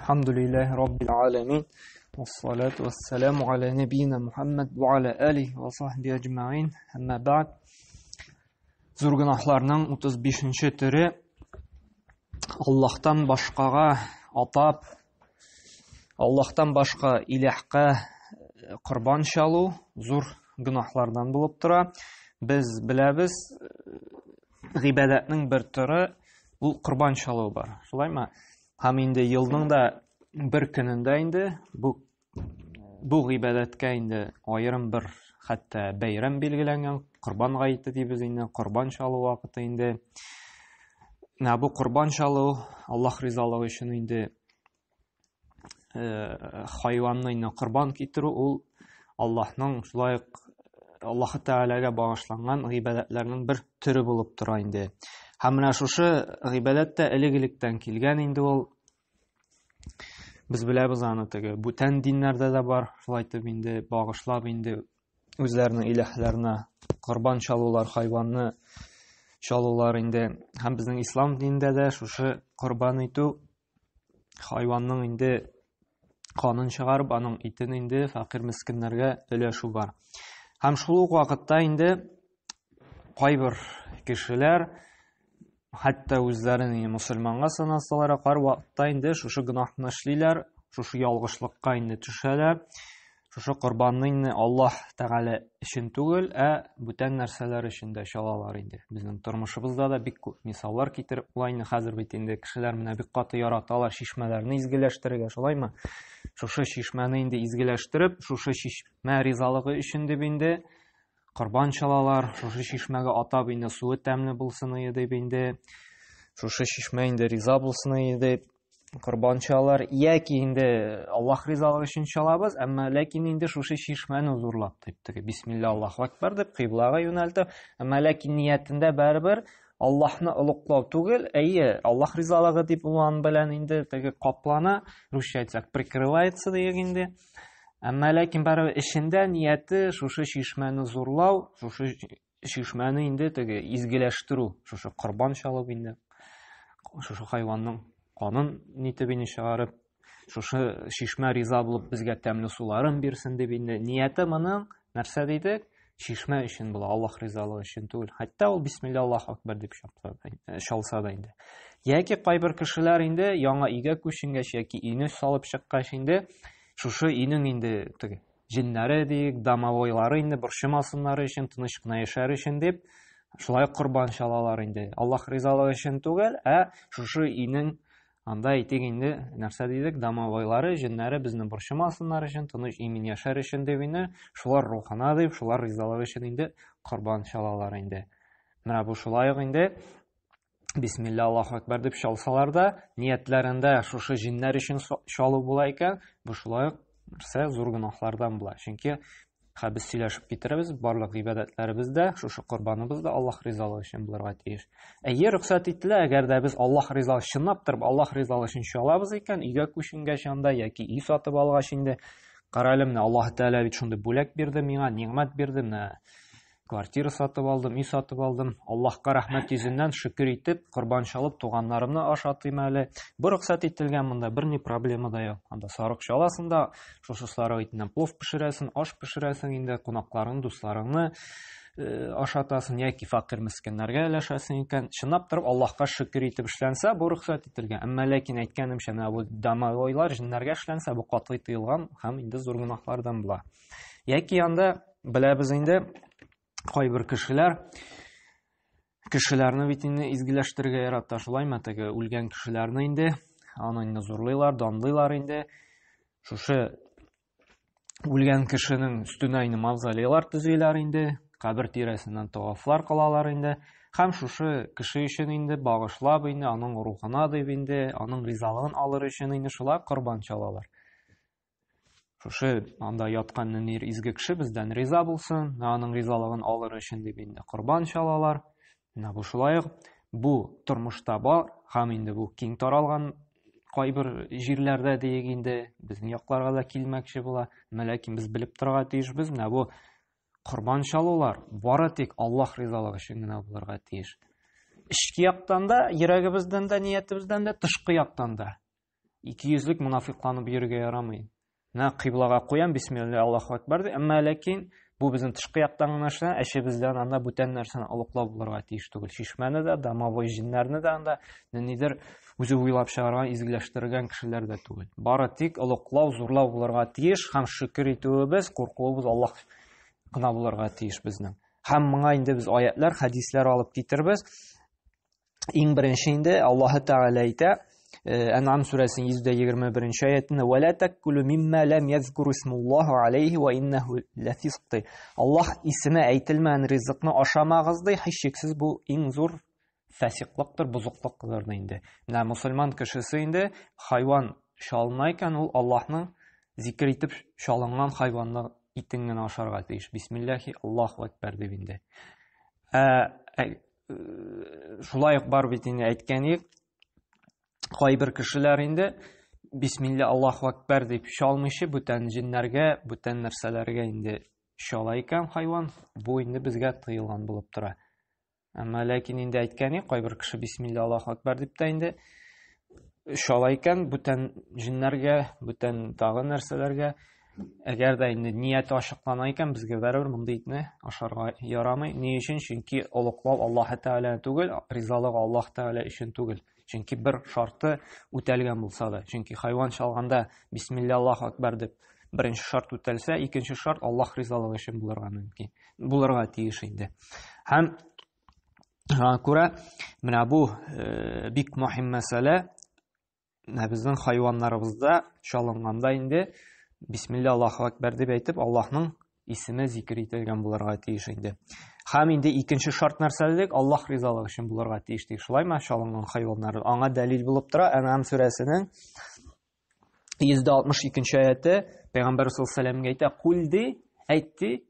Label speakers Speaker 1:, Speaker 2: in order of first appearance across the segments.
Speaker 1: Алхамдулиллаһи раббил аламин. Вассалату вассаламу аля набийна Мухаммад ва аля алихи ва сахби аҗмаин. Әмма бәгъд. Зур гөнаһларның 35-нче төре Аллаһтан башкага атап, Аллаһтан башка илаһка э, корбан чалу зур гөнаһлардан булып тора. Без беләбез, э, гыйбадәтнең бер төре ул корбан чалу бар. Шулаймы? Һәм инде елның да бер көнендә инде бу бу гыйбадәткә инде аерым бер хәтта бәйрәм билгеләнгән, Корбан гаете дибез инде, корбан чалу вакыты инде. Менә бу корбан чалу Аллаһ ризалыгы өчен инде э, хайванны инде корбан китерү ул Аллаһның шулай ук Аллаһ Тәгаләгә багышланган гыйбадәтләрнең бер төре булып тора инде. Һәм менә шушы гыйбадәт тә элек-электән килгән инде ул. Без беләбез аны теге бүтән диннәрдә дә бар, шулай итеп инде багышлап инде үзләренең иләһләренә корбан чалулар, хайванны чалулар инде. Һәм безнең ислам динендә дә шушы корбан итү хайванның инде канын чыгарып, аның итен инде фәкыйрь мескеннәргә өләшү бар. Һәм шул ук вакытта инде кайбер кешеләр хәтта үзләрен инде мусульманга санасалар, кар вакытта инде шушы гөнаһны эшлиләр, шушы ялгышлыкка инде төшәләр. Шушы корбанны инде Аллаһ Тәгалә өчен түгел, ә бүтән нәрсәләр өчен дә чалалар инде. Безнең тормышыбызда да бик күп мисаллар китереп була инде. Хәзер бит инде кешеләр менә бик каты яраталар чишмәләрне изгеләштерергә, шулаймы? Шушы чишмәне инде изгеләштереп, шушы чишмә ризалыгы өчен дип инде корбан чалалар, шушы чишмәгә атап инде суы тәмле булсын иде дип инде, шушы чишмә инде риза булсын иде дип корбан чалалар яки инде Аллаһ ризалыгы өчен чалабыз, әмма ләкин инде шушы чишмәне зурлап дип теге бисмилла Аллаһу акбар дип кыйблага юнәлтеп, әмма ләкин ниятендә барыбер Аллаһны олуглау түгел, әйе, Аллаһ ризалыгы дип ул ан белән инде теге каплана, русча әйтсәк, прикрывается дияк инде. Әмма ләкин барыбер эчендә нияте шушы чишмәне зурлау, шушы чишмәне инде теге изгеләштерү, шушы корбан чалып инде, шушы хайванның канын нитеп инде чыгарып, шушы чишмә риза булып безгә тәмле суларын бирсен дип инде нияте моның нәрсә дидек? Чишмә өчен була, Аллаһ ризалыгы өчен түгел. Хәтта ул бисмилла Аллаһу акбар дип чалса да инде. Яки кайбер кешеләр инде яңа өйгә күченгәч яки өйне салып чыккач инде шушы өйнең инде теге җеннәре диек, домовойлары инде борчымасыннар өчен, тыныч кына яшәр өчен дип, шулай корбан чалалар инде. Аллаһ ризалыгы өчен түгел, ә шушы өйнең анда әйтик инде, нәрсә дидек, домовойлары, җеннәре безне борчымасыннар өчен, тыныч имин яшәр өчен дип инде, шулар рухына дип, шулар ризалыгы өчен инде корбан чалалар инде. Менә бу шулай ук инде Бисмилла Аллаһу акбар дип чалсалар да, ниятләрендә шушы җиннәр өчен чалу була икән, бу шулай ук нәрсә зур гөнаһлардан була. Чөнки ха без сөйләшеп китерәбез, барлык гыйбадәтләребез дә, шушы корбаныбыз да Аллаһ ризалыгы өчен булырга тиеш. Әйе, рөхсәт ителә, әгәр дә без Аллаһ ризалыгы чынлап торып Аллаһ ризалыгы өчен чалабыз икән, өйгә күченгәч анда яки өй сатып алгач инде, карале, менә Аллаһ Тәгалә бит шундый бүләк бирде миңа, нигъмәт бирде, менә квартира сатып алдым, өй сатып алдым. Аллаһка рәхмәт йөзеннән шөкер итеп, корбан чалып, туганнарымны ашатыйм әле. Бу рөхсәт ителгән монда берни проблема да юк. Анда сарык чаласың да, шушы сарык итеннән плов пешерәсең, аш пешерәсең инде, кунакларың, дусларыңны э, ашатасың яки фәкыйрь мескеннәргә өләшәсең икән. Чынлап торып Аллаһка шөкер итеп эшләнсә, бу рөхсәт ителгән. Әмма ләкин әйткәнемчә, менә бу домовойлар, җеннәргә эшләнсә, бу катгый тыелган һәм инде зур гөнаһлардан була. Яки анда беләбез инде кайбер кешеләр кешеләрне бит инде изгеләштерергә ярата, шулаймы? Теге үлгән кешеләрне инде аны инде зурлыйлар, данлыйлар инде. Шушы үлгән кешенең өстенә инде мавзолейлар төзиләр инде, кабер тирәсеннән тавафлар кылалар инде. Һәм шушы кеше өчен инде багышлап инде аның рухына дип инде, аның ризалыгын алыр өчен инде шулай корбан чалалар. Шушы анда яткан нинди изге кеше бездән риза булсын, аның ризалыгын алыр өчен дип инде корбан чалалар. Менә бу шулай ук бу тормышта бар һәм инде бу киң таралган кайбер җирләрдә диек инде безнең якларга да килмәкче була. Әмма ләкин без белеп торырга тиешбез, менә бу корбан чалулар бары тик Аллаһ ризалыгы өчен генә булырга тиеш. Эчке яктан да, йөрәгебездән дә, ниятебездән дә, тышкы яктан да. Икейөзлек монафикланып йөрергә ярамый. Менә кыйблага куям, бисмилла, Аллаһу акбар ди, әмма ләкин бу безнең тышкы яктан гына эшләнә, эчебездән анда бүтән нәрсәне олыклау булырга тиеш түгел. Чишмәне дә, домовой җеннәрне дә анда ниндидер үзе уйлап чыгарган, изгеләштергән кешеләр дә түгел. Бары тик олыклау, зурлау булырга тиеш һәм шөкер итүебез, куркуыбыз Аллаһ кына булырга тиеш безнең. Һәм моңа инде без аятлар, хәдисләр алып китербез. Иң беренче инде Аллаһы Тәгалә әйтә, Ән'ам сүрәсенең 121 аятында: "Ва ла такулу мимма лам язкуру исмуллаһу алейхи ва иннаху лафиск" ди. Аллаһ исеме әйтелмәгән ризыкны ашамагыз ди, һичшиксез бу иң зур фасиклыктыр, бозыклыктыр инде. Менә мусульман кешесе инде хайван чалына икән, ул Аллаһның зикер итеп чалынган хайванны итен генә ашарга тиеш. Бисмиллахи, Аллаһу акбар дип инде. Ә шулай ук бар бит инде әйткән идек, кайбер кешеләр инде бисмилла Аллаһу акбар дип чалмыйча бүтән җеннәргә, бүтән нәрсәләргә инде чала икән хайван, бу инде безгә тыелган булып тора. Әмма ләкин инде әйткән идек, кайбер кеше бисмилла Аллаһу акбар дип тә инде чала икән бүтән җеннәргә, бүтән тагы нәрсәләргә. Әгәр дә инде ният ачыклана икән, безгә барыбер мондый итне ашарга ярамый. Ни өчен? Чөнки олуглау Аллаһ Тәгалә түгел, ризалык Аллаһ Тәгалә өчен түгел. Чөнки бер шарты үтәлгән булса да, чөнки хайван чалганда бисмилла Аллаһу акбар дип беренче шарт үтәлсә, икенче шарт Аллаһ ризалыгы өчен булырга мөмкин, булырга тиеш инде. Һәм шуңа күрә менә бу бик мөһим мәсьәлә. Менә безнең хайваннарыбызда чалынганда инде бисмилла Аллаһу акбар дип әйтеп, Аллаһның исеме зикер ителгән булырга тиеш инде. Һәм инде икенче шарт нәрсә дидек? Аллаһ ризалыгы өчен булырга тиеш дик. Шулаймы? Чалынган хайваннар. Аңа дәлил булып тора Ән'ам сүрәсенең 162 аяты. Пәйгамбәр саллаллаһу алейһи әйтә, "Кул ди, әйтте,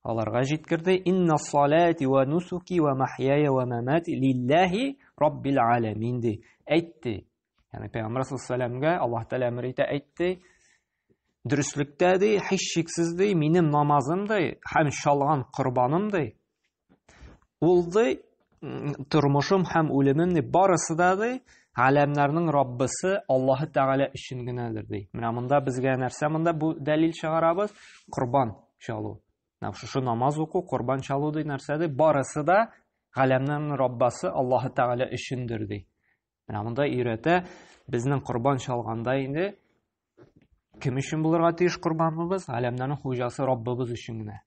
Speaker 1: аларга җиткерде, инна салати ва нусуки ва махьяя ва мамати лиллаһи раббил аламин" ди. Әйтте. Ягъни Пәйгамбәр саллаллаһу алейһи Аллаһ Тәгалә әмер итә, әйтте. Дөреслектә ди, һичшиксез ди, минем намазым ди һәм чалган корбаным ди. Ул ди, тормышым һәм үлемем ди, барысы да ди, галәмнәрнең Раббысы Аллаһы Тәгалә өчен генәдер ди. Менә монда безгә нәрсә монда бу дәлил чыгарабыз? Корбан чалу. Менә шушы намаз уку, корбан чалу ди нәрсә ди? Барысы да галәмнәрнең Раббасы Аллаһы Тәгалә өчендер ди. Менә монда өйрәтә, безнең корбан чалганда инде кем өчен булырга тиеш корбаныбыз? Галәмнәрнең хуҗасы Раббыбыз өчен генә.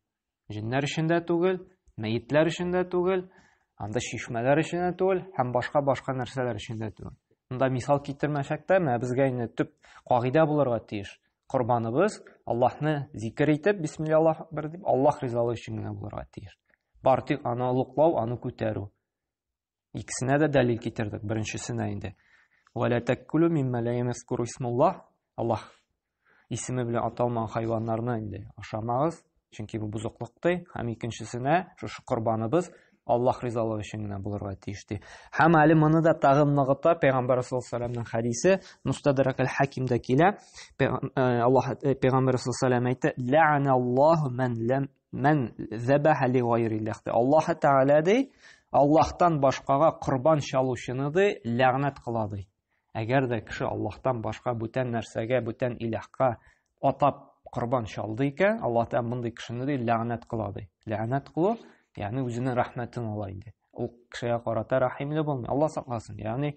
Speaker 1: Җеннәр өчен дә түгел, мәетләр өчен дә түгел, анда чишмәләр өчен дә түгел һәм башка-башка нәрсәләр өчен дә түгел. Монда мисал китермәсәк тә, менә безгә инде төп кагыйдә булырга тиеш. Корбаныбыз Аллаһны зикер итеп, бисмилла Аллаһу акбар дип, Аллаһ ризалыгы өчен генә булырга тиеш. Бар тик аны олуглау, аны күтәрү. Икесенә дә дәлил китердек. Беренчесенә инде. Ва ла такулу мимма ла ямазкуру исмуллаһ. Аллаһ исеме белән аталмаган хайваннарны инде ашамагыз, чөнки бу бозыклык ди. Һәм икенчесенә шушы корбаныбыз Аллаһ ризалыгы өчен генә булырга тиеш ди. Һәм әле моны да тагын ныгыта Пәйгамбәр саллаллаһу алейһи вәсәлләмнең хәдисе Мустадрак аль-Хакимдә килә. Аллаһ Пәйгамбәр саллаллаһу алейһи вәсәлләм әйтә: "Лә'ана Аллаһу ман лам Мән зәбәһә ли гайрилләһ ди. Аллаһ Тәгалә ди, Аллаһтан башкага корбан чалучыны ди, ләгънәт кыла ди. Әгәр дә кеше Аллаһтан башка бүтән нәрсәгә, бүтән илаһка атап корбан чалды икән, Аллаһ Тәгалә мондый кешене ди ләгънәт кыла ди. Ләгънәт кылу, ягъни үзенең рәхмәтен ала инде. Ул кешегә карата рәхимле булмый. Аллаһ сакласын. Ягъни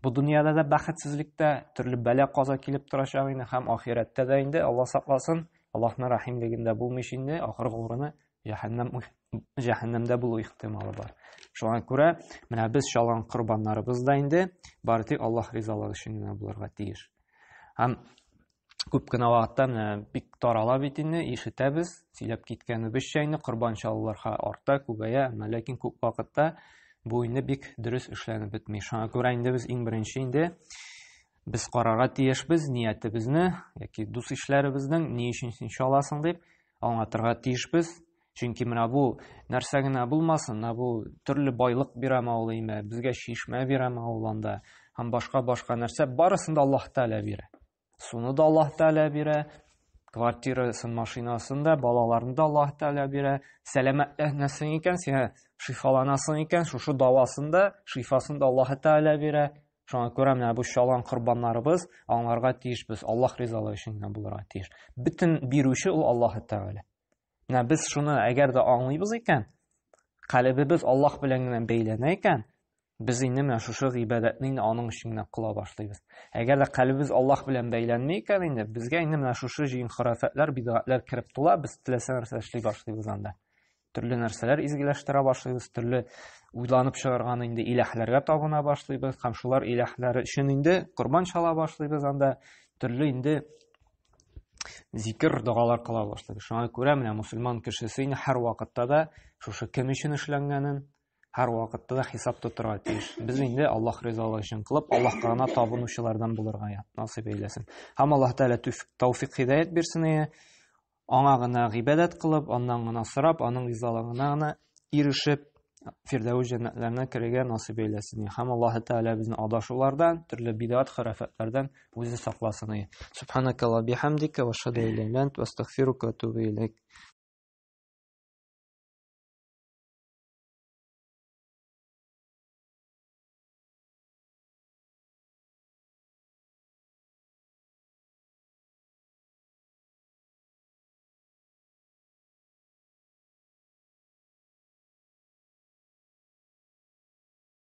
Speaker 1: бу дөньяда да бәхетсезлектә төрле бәла-каза килеп торачак инде һәм ахирәттә дә инде Аллаһ сакласын. Аллаһның рәхимлегендә булмыйча инде ахыргы урыны җәһәннәм җәһәннәмдә булу ихтималы бар. Шуңа күрә менә без чалган корбаннарыбыз да инде бары тик Аллаһ ризалыгы өчен генә булырга тиеш. Һәм күп кенә вакытта менә бик тарала бит инде, ишетәбез, сөйләп киткәнебезчә инде корбан чалулар арта, күбәя, әмма ләкин күп вакытта бу инде бик дөрес эшләнеп бетми. Шуңа күрә инде без иң беренче инде без карарга тиешбез ниятебезне яки дус ишләребезнең ни өчен син чаласың дип аңлатырга тиешбез. Чөнки менә бу нәрсә генә булмасын, менә бу төрле байлык бирәме ул име, безгә чишмә бирәме ул анда һәм башка-башка нәрсә, барысын да Аллаһ Тәгалә бирә. Суны да Аллаһ Тәгалә бирә, квартирасын, машинасын да, балаларны да Аллаһ Тәгалә бирә. Сәламәтләнәсең икән, сиңа шифаланасың икән, шушы давасын да, шифасын да Аллаһ Тәгалә бирә. Шуңа күрә менә бу чалган корбаннарыбыз аңларга тиешбез, Аллаһ ризалыгы өчен генә булырга тиеш. Бөтен бирүче ул Аллаһ Тәгалә. Менә без шуны әгәр дә аңлыйбыз икән, калебебез Аллаһ белән генә бәйләнә икән, без инде менә шушы гыйбадәтне инде аның өчен генә кыла башлыйбыз. Әгәр дә калебебез Аллаһ белән бәйләнми икән инде, безгә инде менә шушы җыен хөрәфәтләр, бидгатләр кереп тула, без теләсә нәрсә эшли башлыйбыз анда. Төрле нәрсәләр изгеләштерә башлыйбыз, төрле уйланып чыгарган инде иләһләргә табына башлыйбыз һәм шулар иләһләр өчен инде корбан чала башлыйбыз анда, төрле инде зикер догалар кыла башлыйбыз. Шуңа күрә менә мусульман кешесе инде һәр вакытта да шушы кем өчен эшләнгәнен һәр вакытта да хисап тотырга тиеш. Без инде Аллаһ ризалыгы өчен кылып, Аллаһка гына табынучылардан булырга насыйп әйләсен. Һәм Аллаһ Тәгалә тәүфик һидаят бирсен. Аңа гына гыйбадәт кылып, аннан гына сорап, аның ризалыгына гына ирешеп, Фирдәүс җәннәтләренә керергә насыйп әйләсен. Һәм Аллаһ Тәгалә безне адашулардан, төрле бидгать, хөрәфәтләрдән үзе сакласын. Субханакалла бихамдика ва ашһаду ан ла иляха илля анта астагфирука ва атубу илейк.